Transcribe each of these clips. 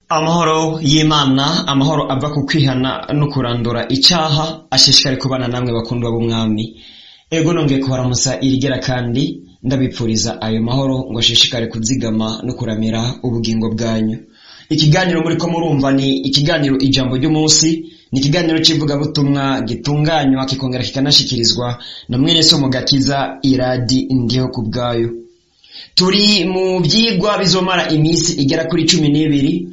Amahoro y'Imana, amahoro ava ku kwihana no kurandura icyaha, ashishikare kubana namwe bakundwa b'Umwami. Ego nongeye kubaramutsa irigera kandi ndabipfuriza ayo mahoro ngo ashishikare kuzigama no kuramira ubugingo bwanyu. Ikiganiro muriko murumva ni ikiganiro Ijambo ry'Umunsi, ni ikiganiro c'ivugabutumwa gitunganywa kikongera kikanashikirizwa na mwene so Mugakiza Iradi Ndiho ku bwayo. Turi mu vyigwa bizomara iminsi igera kuri 12,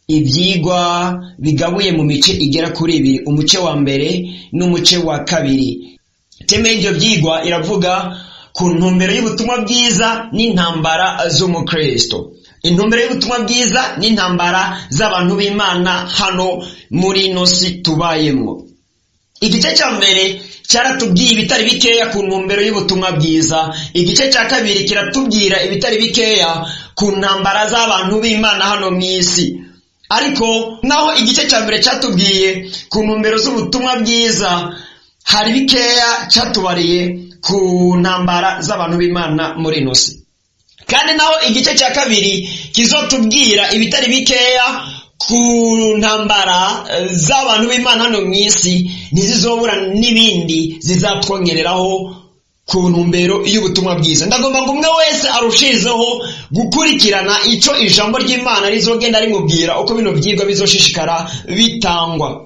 ivyigwa bigabuye mu mice igera kuri ibiri, umuce wa mbere n'umuce wa kabiri. Thème y'ivyo vyigwa iravuga ku ntumbero y'ubutumwa bwiza n'intambara z'umukristo. Intumbero y'ubutumwa bwiza n'intambara z'abantu b'Imana hano muri ino si tubayemwo. Igice cya mbere cyaratubwiye ibitari bikeya ku ntumbero y'ubutumwa bwiza. Igice cya kabiri kiratubwira ibitari bikeya ku ntambara z'abantu b'Imana hano mw'isi. Ariko naho igice cya mbere cyatubwiye ku ntumbero z'ubutumwa bwiza, hari bikeya cyatubariye ku ntambara z'abantu b'Imana muri ino si. Kandi naho igice cya kabiri kizotubwira ibitari bikeya ku ntambara z'abantu b'Imana hano mw'isi, ntizizobura n'ibindi zizatwongereraho ku ntumbero y'ubutumwa bwiza. Ndagomba ngo umwe wese arushizeho gukurikirana ico ijambo ry'Imana rizogenda rimubwira uko bino vyigwa bizoshishikara bitangwa.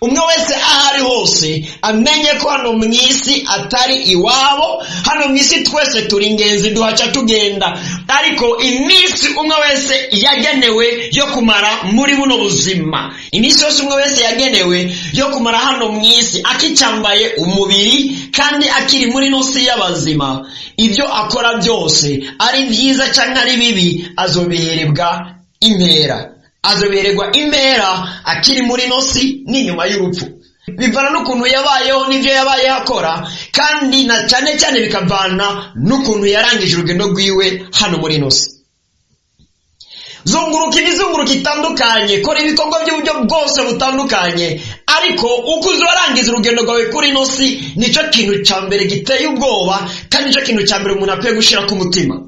Umwe wese aho ari hose amenye ko hano mw'isi atari iwabo, hano mw'isi twese turi ingenzi, duhaca tugenda, ariko iminsi umwe wese yagenewe yo kumara muri buno buzima, iminsi yose umwe wese yagenewe yo kumara hano mw'isi akicambaye umubiri kandi akiri muri ino si y'abazima, ibyo akora byose ari byiza canke ari bibi azobiherebwa impera. Azobererwa impera akiri muri ino si n'inyuma y'urupfu. Bivana n'ukuntu yabayeho n'ivyo yabayeho akora, kandi na cyane cyane bikavana n'ukuntu yarangije urugendo rwiwe hano muri ino si. Zunguruka imizunguruko itandukanye, kora ibikorwa by'uburyo bwose butandukanye, ariko uko uzorangiza urugendo rwawe kuri ino si nico kintu ca mbere giteye ubwoba, kandi nico kintu ca mbere umuntu akwiye gushira ku mutima.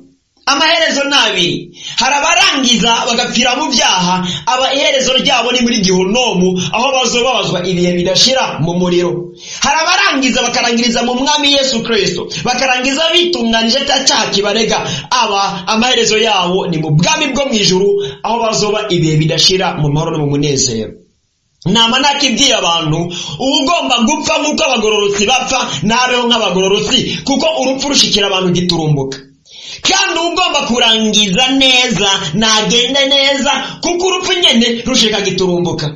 Amaherezo ni abiri. Hari abarangiza bagapfira mu byaha, aba iherezo ryabo ni muri gihonomu, aho bazobabazwa ibihe bidashira mu muriro. Hari abarangiza bakarangiriza mu Mwami Yesu Kristo, bakarangiza bitunganije ata cyaha kibarega, aba amaherezo yabo ni mu bwami bwo mw'ijuru, aho bazoba ibihe bidashira mu mahoro no mu munezero. Nama nakibwiye abantu, ugomba gupfa nk'uko abagororotsi bapfa, ntabeho nk'abagororotsi, kuko urupfu rushikira abantu giturumbuka. Kandi ugomba kurangiza neza nagende neza, kuko urupfu nyene rushika giturumbuka.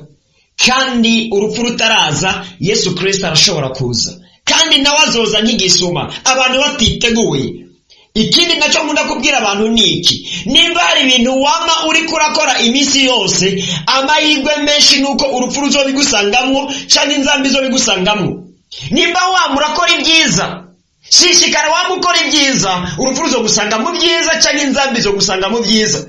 Kandi urupfu rutaraza, Yesu Kristo arashobora kuza, kandi nawe azoza nk'igisuma abantu batiteguye. Ikindi nacyo nkunda kubwira abantu ni iki: nimba hari ibintu wama uriko urakora iminsi yose, amahirwe menshi nuko urupfu ruzobigusangamwo canke inzambi izobigusangamwo. Nimba wama urakora ibyiza, shishikara wama ukora ibyiza, urupfu ruzogusanga mu byiza canke inzambi izogusanga mu byiza.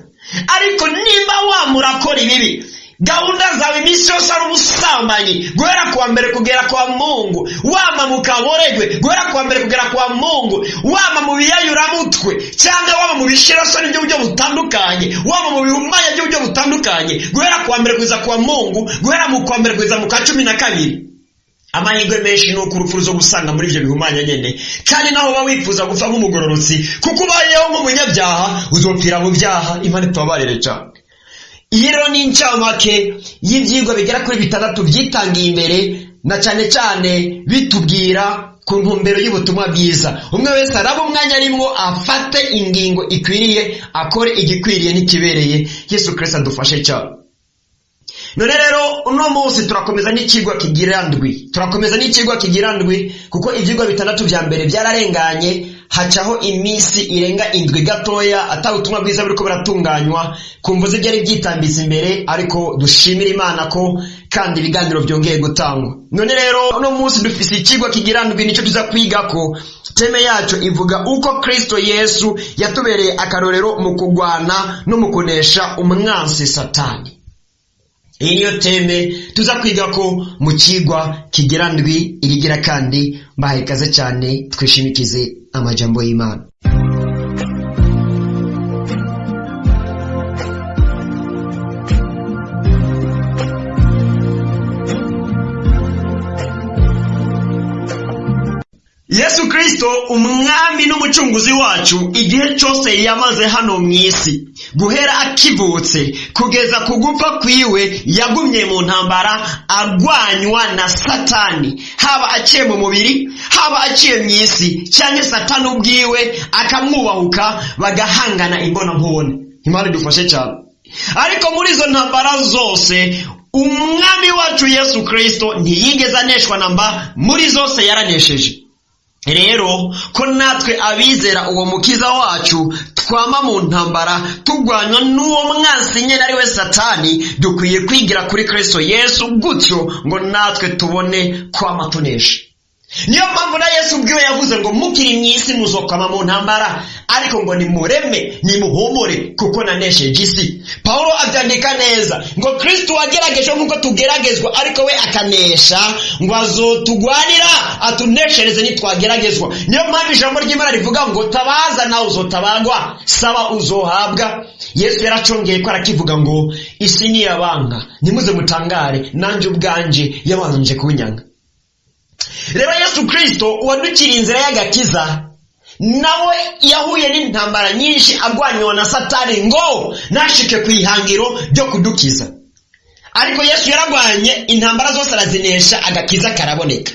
Ariko nimba wama urakora ibibi, gahunda zawe iminsi yose ari ubusambanyi, guhera kuwa mbere kugera kwa Mungu, wama mu kaboregwe guhera kuwa mbere kugera kwa Mungu, wama mu biyayuramutwe cyangwa wama mu bishirasoni by'uburyo butandukanye, wama mu bihumanya by'uburyo butandukanye, guhera kuwa mbere kugeza kwa Mungu, guhera mu kwa mbere kugeza mu kwa 12, amahirwe menshi nuko urupfu ruzogusanga muri ivyo bihumanya nyene. Kandi naho uba wifuza gupfa nk'umugororotsi, kuko ubayeho nk'umunyabyaha, uzopfira mu byaha. Imana itubabarire cane. Iyi rero ni incamake y'ivyigwa bigera kuri bitandatu vyitangiye imbere, na cane cane bitubwira ku ntumbero y'ubutumwa bwiza. Umwe wese araba umwanya arimwo, afate ingingo ikwiriye, akore igikwiriye n'ikibereye. Yesu Kristo adufashe cyane. None rero uno munsi turakomeza n'ikigwa kigira ndwi. Turakomeza n'ikigwa kigira ndwi, kuko ivyigwa bitandatu vya mbere byararenganye, hacaho iminsi irenga indwi gatoya ata ubutumwa bwiza buriko buratunganywa, kumva ivyari vyitambitse imbere, ariko dushimira Imana ko kandi ibiganiro vyongeye gutangwa. None rero uno munsi dufise ikigwa kigira ndwi, nico tuza kwigako. Thème yacu ivuga uko Kristo Yesu yatubereye akarorero mu kugwana no mu kunesha umwansi Satani. Iyi niyo thème tuza kwiga ko mu kigwa kigira ndwi irigira kandi. Mbahaye ikaze cyane, twishimikize amajambo y'Imana. Yesu Kristo, umwami n'umucunguzi wacu, igihe cyose yamaze hano mu isi, guhera akivutse kugeza ku gupfa kwiwe, yagumye mu ntambara arwanywa na Satani, haba aciye mu mubiri, haba aciye mu isi, cyangwa Satani ubwiwe akamwubahuka, bagahangana imbonankubone. Imana idufashe cyane. Ariko muri izo ntambara zose, umwami wacu Yesu Kristo ntiyigeze aneshwa na mba, muri zose yaranesheje. Rero ko natwe abizera uwo mukiza wacu twama mu ntambara turwanywa n'uwo mwansi nyine ari we Satani, dukwiye kwigira kuri Kristo Yesu, gutyo ngo natwe tubone kwama tunesha. Niyo mpamvu na Yesu ubwiwe yavuze ngo mukiri mu isi muzokwama mu ntambara, ariko ngo nimureme, nimuhumure, kuko nanesheje isi. Pawulo abyandika neza ngo Kristo wagerageje nk'uko tugeragezwa, ariko we akanesha, ngo azotugwanira atuneshereze nitwageragezwa. Niyo mpamvu ijambo ry'Imana rivuga ngo tabaza nawe uzotabagwa, saba uzohabwa. Yesu yaracongeye ko arakivuga ngo isi niyabanka ntimuze mutangare, nanjye ubwanje yabanje kunyanga. Rero Yesu Kristo wadukiriye inzira y'agakiza, nawe yahuye n'intambara nyinshi agwanywa na Satani ngo ntashike ku ihangiro ryo kudukiza. Ariko Yesu yaragwanye intambara zose arazinesha, agakiza karaboneka.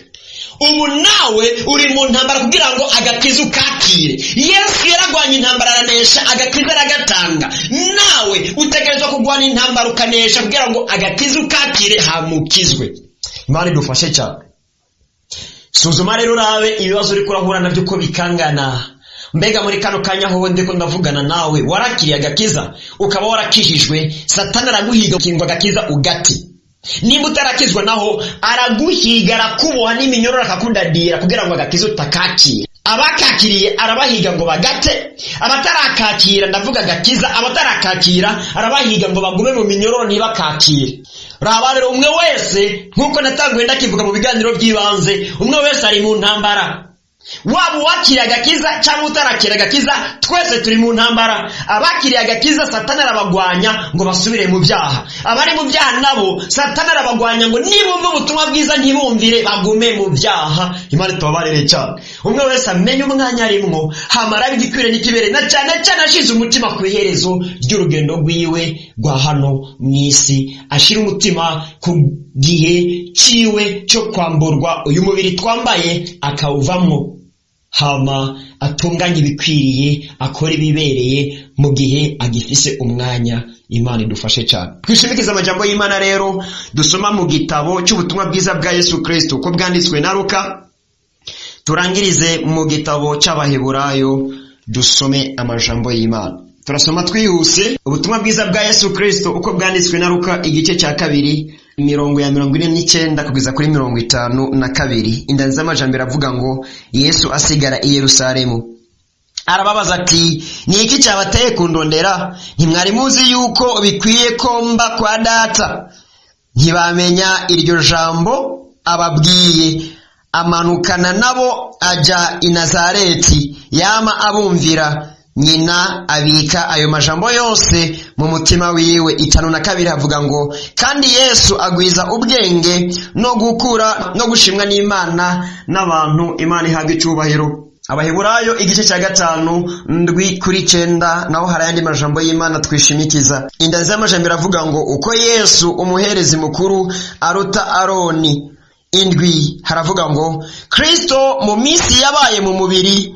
Ubu nawe uri mu ntambara kugira ngo agakiza ukakire. Yesu yaragwanye intambara aranesha, agakiza aragatanga. Nawe utegerezwa kurwana intambara ukanesha kugira ngo agakiza ukakire, hamukizwe. Imana idufashe cyane. Suzuma rero urabe ibibazo uriko urahura nabyo uko bikangana. Mbega muri kano kanya aho ndiko ndavugana nawe, warakiriye agakiza, ukaba warakijijwe? Satani araguhiga ngo agakiza ugati. Nimba utarakizwa naho, araguhiga, arakuboha n'iminyururu, akakudadira kugira ngo agakiza utakakira. Abakakiriye arabahiga ngo bagate, abatarakakira, ndavuga agakiza, abatarakakira arabahiga ngo bagume mu minyororo ntibakakire. Raba rero, umwe wese, nk'uko natanguye ndakivuga mu biganiro by'ibanze, umwe wese ari mu ntambara. Waba uwakiriye agakiza cyangwa utarakira agakiza, twese turi mu ntambara. Abakiriye agakiza, Satani arabagwanya ngo basubire mu byaha. Abari mu byaha nabo, Satani arabagwanya ngo nibumva ubutumwa bwiza ntibumvire, bagume mu byaha. Imana itubabarire cyane. Umwe wese amenye umwanya arimwo, hamara igikwiriye n'ikibereye, na cyane cyane ashize umutima ku iherezo ry'urugendo rwiwe rwa hano mu isi, ashyira umutima ku gihe ciwe cyo kwamburwa uyu mubiri twambaye akawuvamwo, hama atunganye ibikwiriye, akora ibibereye mu gihe agifise umwanya. Imana idufashe cyane. Twishimikize amajambo y'Imana rero dusoma mu gitabo cy'ubutumwa bwiza bwa Yesu Kristo uko bwanditswe na Luka, turangirize mu gitabo cy'Abaheburayo, dusome amajambo y'Imana. Turasoma twihuse ubutumwa bwiza bwa Yesu Kristo uko bwanditswe na Luka, igice cya 2, mirongo ya 49 kugeza kuri 52. Indanzi z'amajambo iravuga ngo Yesu asigara i Yerusalemu, arababaza ati: ni iki cyabateye kundondera? Ntimwari muzi yuko bikwiye ko mba kwa Data? Ntibamenya iryo jambo ababwiye. Amanukana nabo ajya i Nazareti, yama abumvira. Nyina abika ayo majambo yose mu mutima wiwe. 52 havuga ngo kandi Yesu agwiza ubwenge no gukura no gushimwa n'Imana n'abantu. Imana ihabwa icyubahiro. Abaheburayo igice cya 5, 7 kuri 9, naho hari ayandi majambo y'Imana twishimikiza. Inda z'amajambo iravuga ngo uko Yesu umuherezi mukuru aruta Aroni. 7 haravuga ngo Kristo mu minsi yabaye mu mubiri,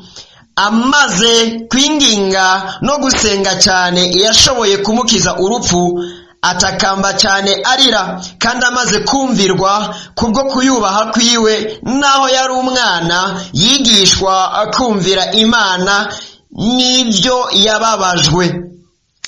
amaze kwinginga no gusenga cyane, yashoboye kumukiza urupfu, atakamba cyane arira, kandi amaze kumvirwa kubwo kuyubaha kwiwe, naho yari umwana, yigishwa kumvira Imana n'ibyo yababajwe,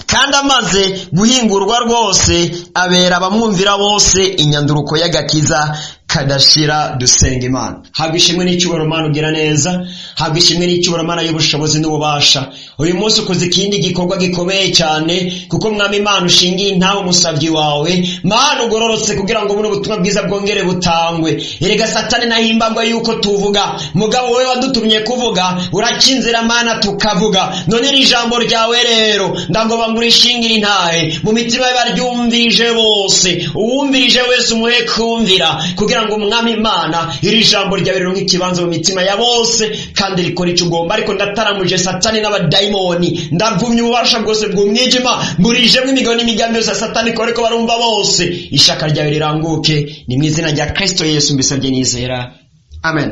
kandi amaze guhingurwa rwose, abera abamwumvira bose inyanduruko y'agakiza kadashira. Dusenga Imana. Habwa ishimwe n'icyubahiro, Mana ugira neza. Habwa ishimwe n'icyubahiro, Mana y'ubushobozi n'ububasha. Uyu munsi ukoze ikindi gikorwa gikomeye cyane, kuko Mwami Imana ushingiye intawe umusabyi wawe, Mana ugororotse, kugira ngo buno butumwa bwiza bwongere butangwe. Erega Satani nahimbagwa yuko tuvuga, mugabo wowe wadutumye kuvuga, urakinzira Mana tukavuga. None iri jambo ryawe rero ndagoba ngo urishingire intahe mu mitima y'abaryumvirije bose. Uwumvirije wese umuhe kumvira, kugira Kugira ngo, Umwami Imana, iri jambo ryawe rironke ikibanza mu mitima ya bose kandi rikora icyo ugomba. Ariko ndataramuje Satani n'abadayimoni, ndavumye ububasha bwose bw'umwijima, mburijemo imigabo n'imigambi yose ya Satani ko ariko barumva bose. Ishaka ryawe riranguke. Ni mu izina rya Kristo Yesu mbisabye nizera, amen.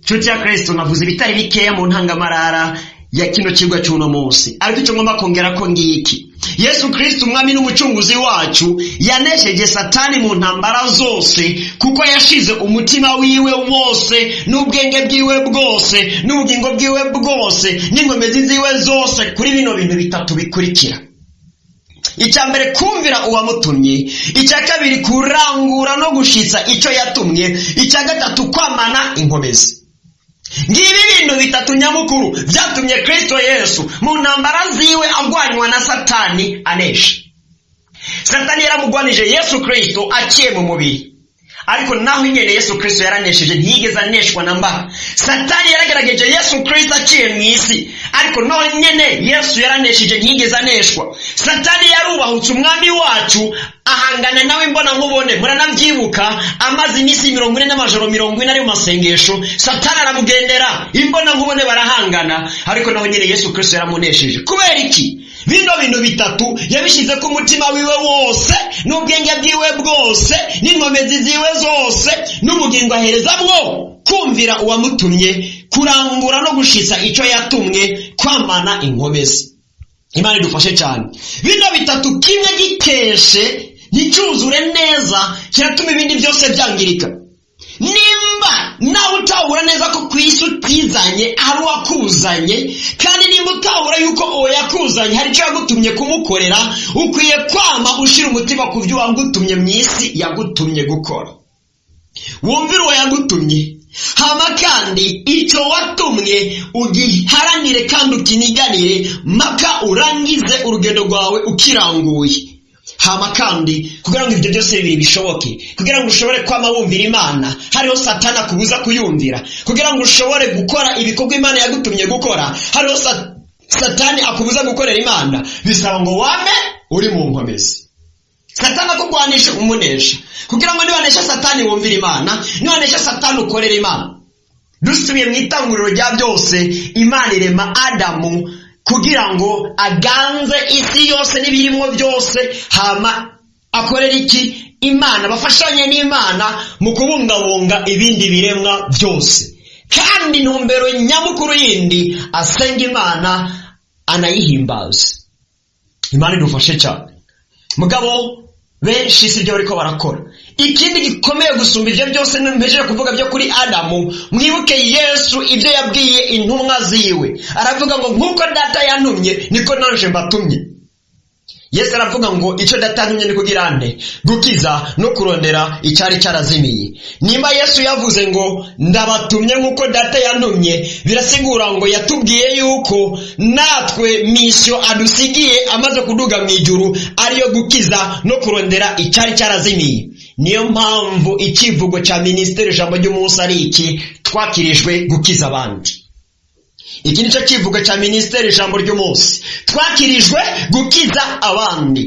Nshuti ya Kristo, navuze ibitari bikeya mu ntangamarara ya kino kigwa cy'uno munsi, ariko icyo ngomba kongera ko ngiki: Yesu Kristo, Umwami n'Umucunguzi wacu, yanesheje Satani mu ntambara zose, kuko yashize umutima wiwe wose, n'ubwenge bwiwe bwose, n'ubugingo bwiwe bwose, n'inkomezi ziwe zose kuri bino bintu bitatu bikurikira: icya mbere, kumvira uwamutumye; icya kabiri, kurangura no gushitsa icyo yatumye; icya gatatu, kwamana inkomezi. Ngibi bintu bitatu nyamukuru byatumye Kristo Yesu mu ntambara ziwe agwanywa na Satani anesha. Satani yaramugwanije Yesu Kristo aciye mu mubiri, ariko naho nyene Yesu Kristo yaranesheje, ntiyigeze aneshwa na mba. Satani yaragerageje Yesu Kristo aciye mu isi, ariko naho nyene Yesu yaranesheje, ntiyigeze aneshwa. Satani yarubahutse Umwami wacu, ahangana nawe mbona nkubone. Muranabyibuka, amaze iminsi 40 n'amajoro 40 ari mu masengesho, Satani aramugendera imbona nkubone, barahangana, ariko naho nyene Yesu Kristo yaramunesheje. Kubera iki? Bino bintu bitatu yabishyize ku mutima wiwe wose, n'ubwenge bwiwe bwose, n'inkomezi ziwe zose, n'ubugingo aherezamwo kumvira uwamutumye, kurangura no gushitsa icyo yatumwe, kwamana inkomezi. Imana idufashe cyane. Bino bitatu kimwe gikeshe, nticyuzure neza, kiratuma ibindi byose byangirika. Nimba nawe utahura neza ko ku isi utizanye, hari uwakuzanye, kandi nimba utahura yuko uwo yakuzanye hari icyo yagutumye kumukorera, ukwiye kwama ushyira umutima ku byo uwagutumye mu isi yagutumye gukora. Wumvire uwo yagutumye, hama kandi icyo watumwe ugiharanire kandi ukiniganire mpaka urangize urugendo rwawe ukiranguye. Hama kandi kugira ngo ibyo byose bibiri bishoboke, kugira ngo ushobore kwama wumvira Imana hariho Satani akubuza kuyumvira, kugira ngo ushobore gukora ibikorwa Imana yagutumye gukora hariho Satani akubuza gukorera Imana, bisaba ngo wame uri mu nkomezi. Satani akugwanisha, umunesha, kugira ngo niwanesha Satani wumvire Imana, niwanesha Satani ukorera Imana. Dusubiye mu itanguriro rya byose, Imana irema Adamu kugira ngo aganze isi yose n'ibirimwo byose, hama akorera iki? Imana, bafashanye n'Imana mu kubungabunga ibindi biremwa byose. Kandi intumbero nyamukuru yindi, asenga Imana, anayihimbaza. Imana idufashe cyane. Mugabo benshi si byo bariko barakora. Ikindi gikomeye gusumba ibyo byose mpejeje kuvuga byo kuri Adamu, mwibuke Yesu ibyo yabwiye intumwa ziwe. Aravuga ngo: "Nk'uko Data yantumye, niko naje mbatumye." Yesu aravuga ngo icyo Data yantumye ni kugira nte? Gukiza no kurondera icyari cyarazimiye. Nimba Yesu yavuze ngo ndabatumye nk'uko Data yantumye, birasigura ngo yatubwiye yuko natwe mission adusigiye amaze kuduga mu ijuru ariyo gukiza no kurondera icyari cyarazimiye. Niyo mpamvu icyivugo cya Minisiteri Ijambo ry'Umunsi ari iki: twakirijwe gukiza abandi. Iki nicyo kivugo cya Minisiteri Ijambo ry'Umunsi: twakirijwe gukiza abandi.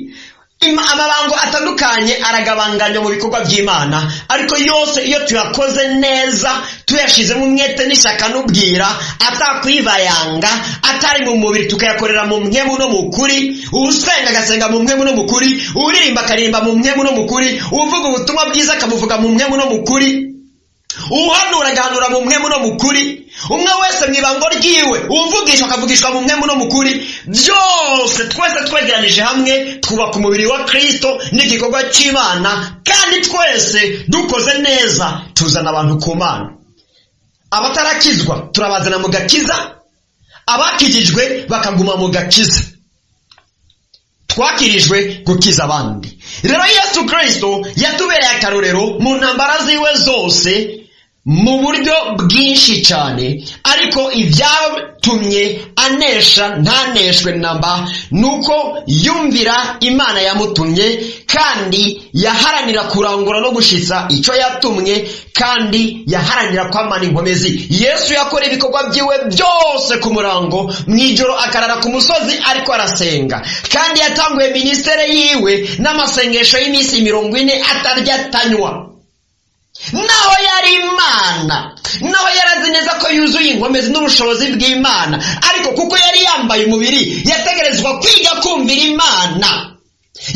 Amabango atandukanye aragabanganywa mu bikorwa by'Imana, ariko yose iyo tuyakoze neza, tuyashizemo umwete n'ishyaka n'ubwira, atakwibayanga, atari mu mubiri, tukayakorera mu mpwemu no mu kuri, usenga agasenga mu mpwemu no mu kuri, uririmba akaririmba mu mpwemu no mu kuri, uvuga ubutumwa bwiza akabuvuga mu mpwemu no mu kuri, uhanura agahanura mu mpwemu no mu kuri, umwe wese mu ibango ryiwe, uvugishwa akavugishwa mu mpwemu no mu kuri, byose twese twegeranije hamwe twubaka umubiri wa Kristo n'igikorwa cy'Imana. Kandi twese dukoze neza tuzana abantu ku Mana. Abatarakizwa turabazana mu gakiza, abakijijwe bakaguma mu gakiza. Twakirijwe gukiza abandi. Rero Yesu Kristo yatubereye akarorero mu ntambara ziwe zose. Mu buryo bwinshi cyane, ariko ibyatumye anesha ntaneshwe namba nuko yumvira Imana yamutumye, kandi yaharanira kurangura no gushitsa icyo yatumwe, kandi yaharanira kwamana inkomezi. Yesu yakora ibikorwa byiwe byose ku murango, mu ijoro akarara ku musozi ariko arasenga, kandi yatanguye ministère yiwe n'amasengesho y'iminsi 40 atarya atanywa. Naho yari Imana, naho yarazi neza ko yuzuye inkomezi n'ubushobozi bw'Imana, ariko kuko yari yambaye umubiri, yategerezwa kwiga kumvira Imana.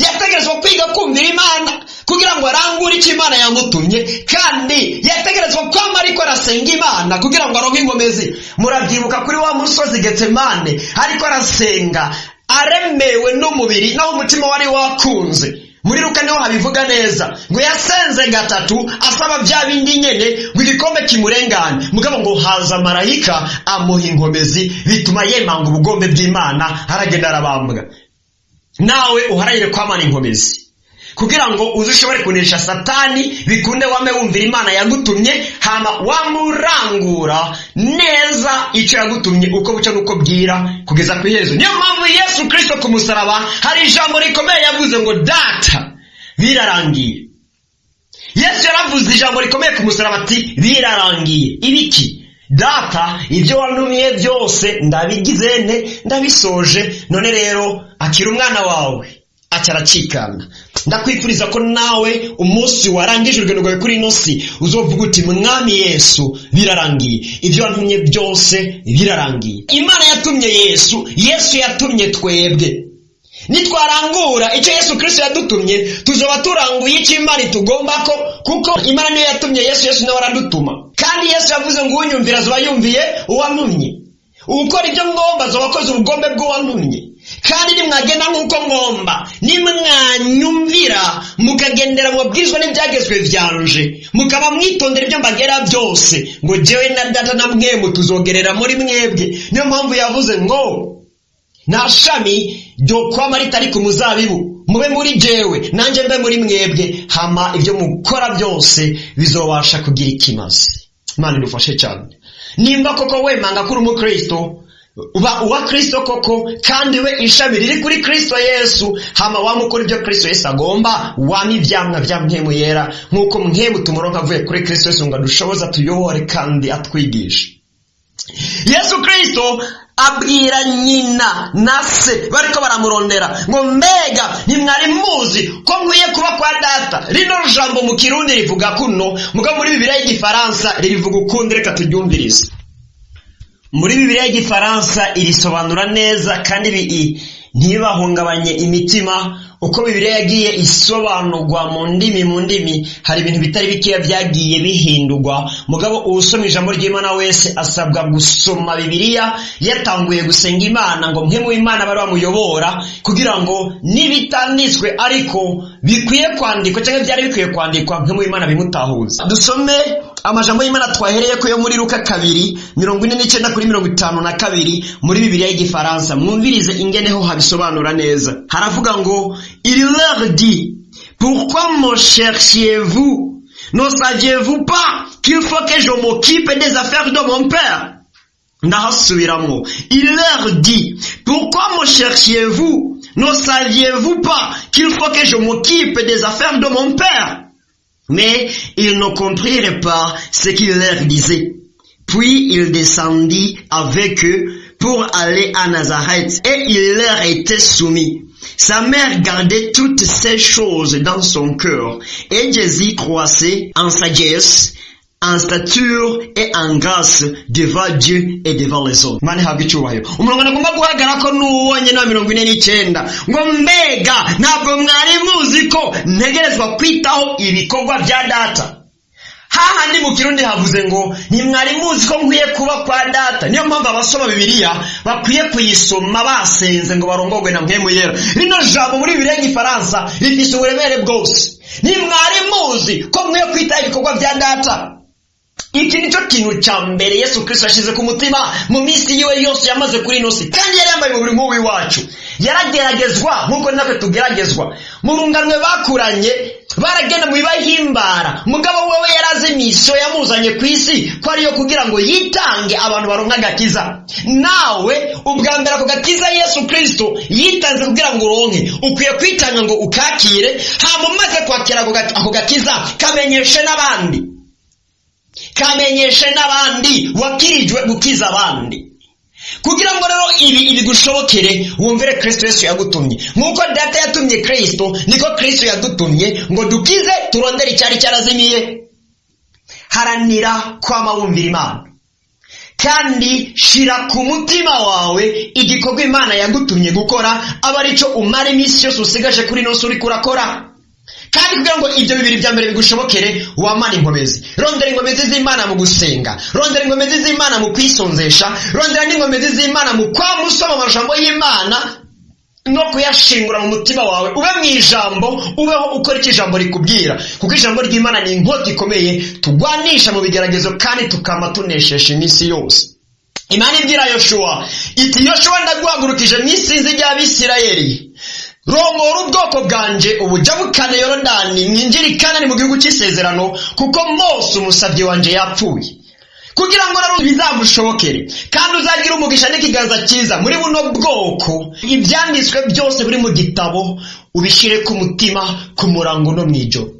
Yategerezwa kwiga kumvira Imana kugira ngo arangure icyo Imana yamutumye, kandi yategerezwa kwama ariko arasenga Imana kugira ngo aronke inkomezi. Murabyibuka kuri wa musozi Getsemane, ariko arasenga aremewe n'umubiri, naho umutima wari wakunze. Muri Luka niho habivuga neza ngo yasenze gatatu asaba bya bindi nyene ngo igikombe kimurengane, mugabo ngo haza marayika amuha inkomezi, bituma yemanga ubugombe bw'Imana, aragenda arabambwa. Nawe uharanire kwamana inkomezi kugira ngo uze ushobore kunesha Satani, bikunde wame wumvira Imana yagutumye, hama wamurangura neza icyo yagutumye uko bucya n'uko bwira kugeza ku iherezo. Niyo mpamvu Yesu Kirisito ku musaraba hari ijambo rikomeye yavuze ngo: "Data, birarangiye." Yesu yaravuze ijambo rikomeye ku musaraba ati: "Birarangiye." Ibiki? "Data, ibyo wantumye byose ndabigize nte? Ndabisoje. None rero akira umwana wawe." Aca aracikana. Ndakwifuriza ko nawe umunsi warangije urugendo rwawe kuri ino si uzovuga uti: "Mwami Yesu, birarangiye, ibyo wantumye byose birarangiye." Imana yatumye Yesu, Yesu yatumye twebwe. Nitwarangura icyo Yesu Kirisito yadutumye, tuzoba turanguye icyo Imana itugomba ko, kuko Imana niyo yatumye Yesu, Yesu nawe aradutuma. Kandi Yesu yavuze ngo: "Unyumvira azoba yumviye uwantumye, ukora ibyo ngomba azoba akoze ubugombe bw'uwantumye." Kandi nimwagenda nk'uko ngomba, nimwanyumvira, mukagendera mu mabwirizwa n'ibyagezwe vyanje, mukaba mwitondera ibyo mbagera byose, ngo jewe na Data na mwemu tuzogerera muri mwebwe. Niyo mpamvu yavuze ngo nta shami ryo kwama ritari ku muzabibu. Mube muri jewe, nanjye mbe muri mwebwe, hama ibyo mukora byose bizobasha kugira ikimazi. Imana idufashe cyane. Nimba koko wemanga ko uri umukristo, uba uwa Kristo koko, kandi we ishami riri kuri Kristo Yesu, hama wamukora ibyo Kristo Yesu agomba, wama ivyamwa vya Mpwemu Yera, nk'uko Mpwemu tumuronka avuye kuri Kristo Yesu ngo adushoboze, atuyobore kandi atwigishe. Yesu Kristo abwira nyina na se bariko baramurondera ngo: "Mbega ntimwari muzi ko nkwiye kuba kwa Data?" Rino jambo mu Kirundi rivuga kuno, mugabo muri Bibiliya y'Igifaransa ririvuga ukundi. Reka turyumvirize. Muri Bibiliya y'Igifaransa irisobanura neza, kandi ntibahungabanye imitima. Uko Bibiliya yagiye isobanurwa mu ndimi, hari ibintu bitari bikeya byagiye bihindurwa. Mugabo uwusoma ijambo ry'Imana wese asabwa gusoma Bibiliya yatanguye gusenga Imana ngo Mpwemu w'Imana bari bamuyobora, kugira ngo n'ibitanditswe ariko bikwiye kwandikwa cyangwa byari bikwiye kwandikwa, Mpwemu w'Imana bimutahuza. Dusome amajambo y'Imana twahereye ko yo muri Luka 2:49 kuri 52 muri Bibiliya y'Igifaransa. Mwumvirize ingeneho habisobanura neza. Haravuga ngo: "Il leur dit: Pourquoi me cherchiez-vous? Ne saviez-vous pas qu'il faut que je m'occupe des affaires de mon père? Ndahasubiramwo. Il leur dit: Pourquoi me cherchiez-vous? Ne saviez-vous pas qu'il faut que je m'occupe des affaires de mon père? Mais ils ne comprirent pas ce qu'il leur disait. Puis il descendit avec eux pour aller à Nazareth et il leur était soumis. Sa mère gardait toutes ces choses dans son cœur. Et Jésus croissait en sagesse, en stature et en grâce devant Dieu et devant les hommes." Imana ihabwa icyubahiro. Umurongo nagomba guhagarara ko n'uwo nyine wa 49, ngo: "Mbega ntabwo mwari muzi ko ntegerezwa kwitaho ibikorwa bya Data?" Hahandi mu Kirundi havuze ngo: "Ntimwari muzi ko nkwiye kuba kwa Data?" Niyo mpamvu abasoma Bibiliya bakwiye kuyisoma basenze ngo barongorwe na Mpwemu Yera. Rino jambo muri Bibiliya y'Igifaransa rifise uburemere bwose: "Ntimwari muzi ko nkwiye kwitaho ibikorwa bya Data?" Iki nicyo kintu cya mbere Yesu Kristo yashyize ku mutima mu minsi yiwe yose yamaze kuri ino si. Kandi yari yambaye umubiri nk'uw'iwacu, yarageragezwa nk'uko natwe tugeragezwa. Mu runganwe bakuranye baragenda mu bibahimbara, mugabo wewe yarazi mission. Misiyo yamuzanye ku isi ko ariyo kugira ngo yitange abantu baronke agakiza. Nawe ubwa mbere ako gakiza Yesu Kristo yitanze kugira ngo uronke, ukwiye kwitanga ngo ukakire. Hama umaze kwakira ako gakiza, kamenyeshe n'abandi, kamenyeshe n'abandi. Wakirijwe gukiza abandi. Kugira ngo rero ibi ibigushobokere, wumvire Kristo Yesu yagutumye. Nk'uko Data yatumye Kristo, niko Kristo yadutumye ngo dukize, turondere icyari cyarazimiye. Haranira kwama wumvira Imana, kandi shira ku mutima wawe igikorwa Imana yagutumye gukora, aba aricyo umara iminsi yose usigaje kuri ino si uriko urakora. Kandi kugira ngo ibyo bibiri bya mbere bigushobokere, wamana inkomezi. Rondera inkomezi z'Imana mu gusenga, rondera inkomezi z'Imana mu kwisonzesha, rondera n'inkomezi z'Imana mu kwama usoma amajambo y'Imana no kuyashingura mu mutima wawe. Ube mu ijambo, ubeho ukora icyo ijambo rikubwira, kuko ijambo ry'Imana ni inkota ikomeye tugwanisha mu bigeragezo, kandi tukama tuneshesha iminsi yose. Imana ibwira Yoshuwa iti: "Yoshuwa, ndaguhagurukije mu isinzi ry'Abisirayeli, rongora ubwoko bwanje ubujabukane Yorodani, mwinjire i Kanani mu gihugu cy'isezerano, kuko Mose umusabyi wanje yapfuye." Kugira ngo rero bizagushobokere kandi uzagire umugisha n'ikiganza cyiza muri buno bwoko, ibyanditswe byose biri mu gitabo ubishyire ku mutima ku murango no mu ijoro.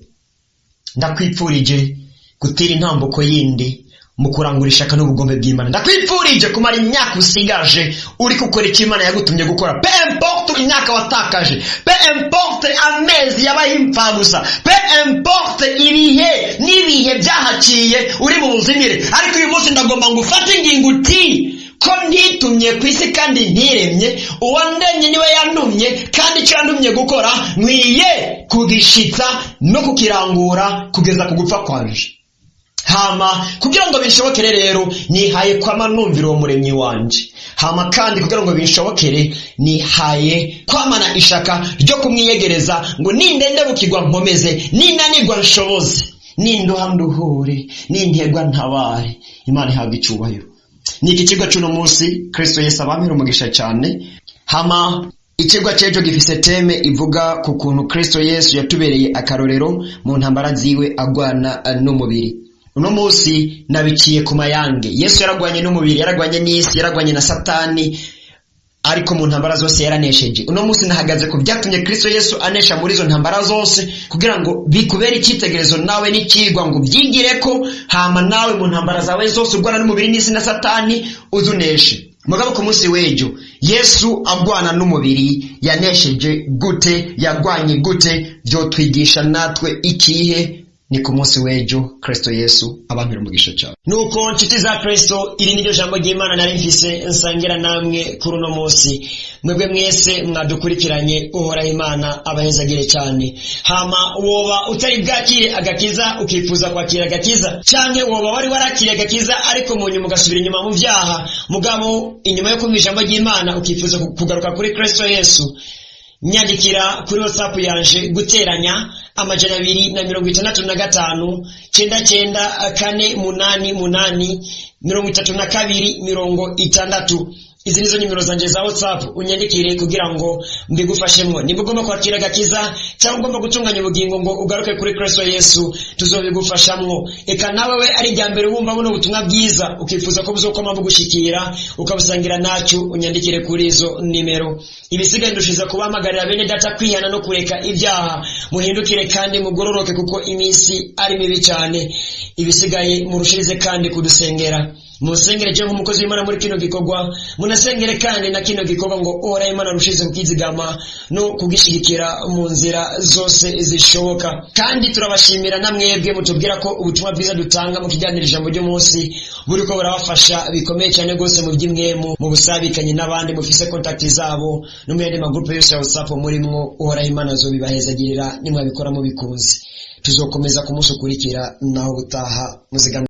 Ndakwipfurije gutera intambuko yindi mu kurangura ishaka n'ubugombe bw'Imana. Ndakwipfurije kumara imyaka usigaje uri gukora icyo Imana yagutumye gukora. Peu importe imyaka watakaje, peu importe amezi yabaye imfabusa, peu importe ibihe n'ibihe byahaciye uri mu buzimire, ariko uyu munsi ndagomba ngo ufate ingingo uti: "Ko ntitumye ku isi kandi ntiremye, uwandemye niwe yantumye, kandi icyo yantumye gukora nkwiye kugishitsa no kukirangura kugeza ku gupfa kwanje." Hama kugira ngo binshobokere rero, nihaye kwama numvira uwo muremyi wanje. Hama kandi kugira ngo binshobokere, nihaye kwamana ishaka ryo kumwiyegereza, ngo nindendebukirwa nkomeze, ninanirwa nshoboze, ninduha nduhure, nintegwa ntabare. Imana ihabwa icyubahiro. Ni iki kigo cy'uno munsi. Kristo Yesu abampera umugisha cyane. Hama ikigwa cy'ejo gifise thème ivuga ku kuntu Kristo Yesu yatubereye akarorero mu ntambara ziwe agwana n'umubiri. Uno munsi nabiciye ku mayange. Yesu yaragwanye n'umubiri, yaragwanye n'isi, yaragwanye na Satani, ariko mu ntambara zose yaranesheje. Uno munsi nahagaze ku byatumye Kristo Yesu anesha muri izo ntambara zose, kugira ngo bikubere icyitegererezo nawe n'ikigwa, ngo ubyigire ko, hama nawe mu ntambara zawe zose urwana n'umubiri n'isi na Satani uzuneshe. Mugabo ku munsi w'ejo, Yesu agwana n'umubiri yanesheje gute? Yagwanye gute? Byotwigisha natwe ikihe? Ni ku munsi w'ejo. Kristo Yesu abampera umugisha cyane. Nuko nshuti za Kristo, iri niryo jambo ry'Imana nari mfise nsangira namwe kuri uno munsi. Mwebwe mwese mwadukurikiranye, Uhoraho Imana abahezagire cyane. Hama woba utari bwakire agakiza, ukifuza kwakira agakiza, canke woba wari warakiriye agakiza ariko mu nyuma ugasubira inyuma mu byaha, mugabo inyuma yo kumva ijambo ry'Imana ukifuza kugaruka kuri Kristo Yesu, nyandikira kuri WhatsApp yanje: guteranya 265 99 488 32 60. Izi nizo nimero zanje za WhatsApp, unyandikire kugira ngo mbigufashemwo. Nimba ugomba kwakira agakiza cyangwa ugomba gutunganya ubugingo ngo ugaruke kuri Kristo Yesu, tuzobigufashamwo. Eka nawe we ari irya mbere wumva buno butumwa bwiza, ukifuza ko buzokoma bugushikira ukabusangira nacu, unyandikire kuri izo nimero. Ibisigaye ndushiza kubahamagarira bene Data kwihana no kureka ibyaha. Muhindukire kandi mugororoke, kuko iminsi ari mibi cyane. Ibisigaye murushirize kandi kudusengera. Musengere je nk'umukozi w'Imana muri kino gikorwa, munasengere kandi na kino gikorwa ngo Uhoraho Imana arushize kukizigama no kugishigikira mu nzira zose zishoboka. Kandi turabashimira na mwebwe mutubwira ko ubutumwa bwiza dutanga mu kiganiro Ijambo ry'Umunsi buriko burabafasha bikomeye cyane rwose mu by'imwemu, mu busabikanye n'abandi mufise contact zabo no mu yandi magrupe yose ya WhatsApp murimwo. Uhoraho Imana azobibahezagirira nimwabikora mubikunze. Tuzokomeza ku munsi ukurikira. Naho gutaha muzigama.